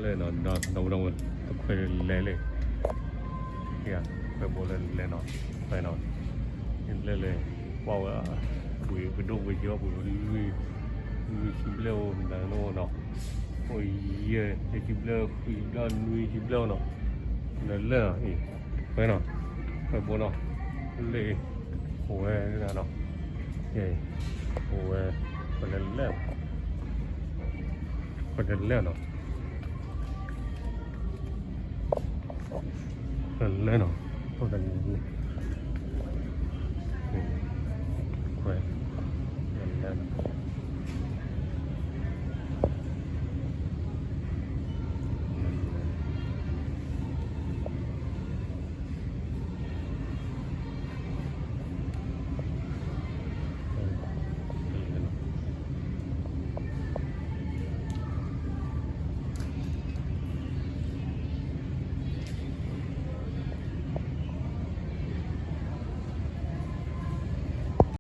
လၢနီၤ ဒီးဒီးဒီး တခွဲးလဲၤလၢ ခွဲးဘိလၢလဲၤနီၤ ခွဲးနီၤ လဲၤလဲၤ ကွၢ်ဝဲ ပှ့ၤပဒိၣ်ပှ့ၤယီၢ်ပှ့ၤလွံၢ် လွံၢ်ဆံဘျဲၣ်အိၣ်မတၤနီၤ အိၣ်ယဲၢ်ဆံဘျဲၣ် ဃုဆံဘျဲၣ် နွံဆံဘျဲၣ်နီၤ လၢလၢၢ်နီၤ အံၤ ခွဲးနီၤ ခွဲးဘိနီၤ လၢ အိၣ်ဝဲနီၤ အိၣ်ဝဲ ခွဲးလၢလဲၣ် ခွဲးလၢလဲၣ်နီၤ လၢလဲၣ်နီၤ အိၣ်တလဲၣ်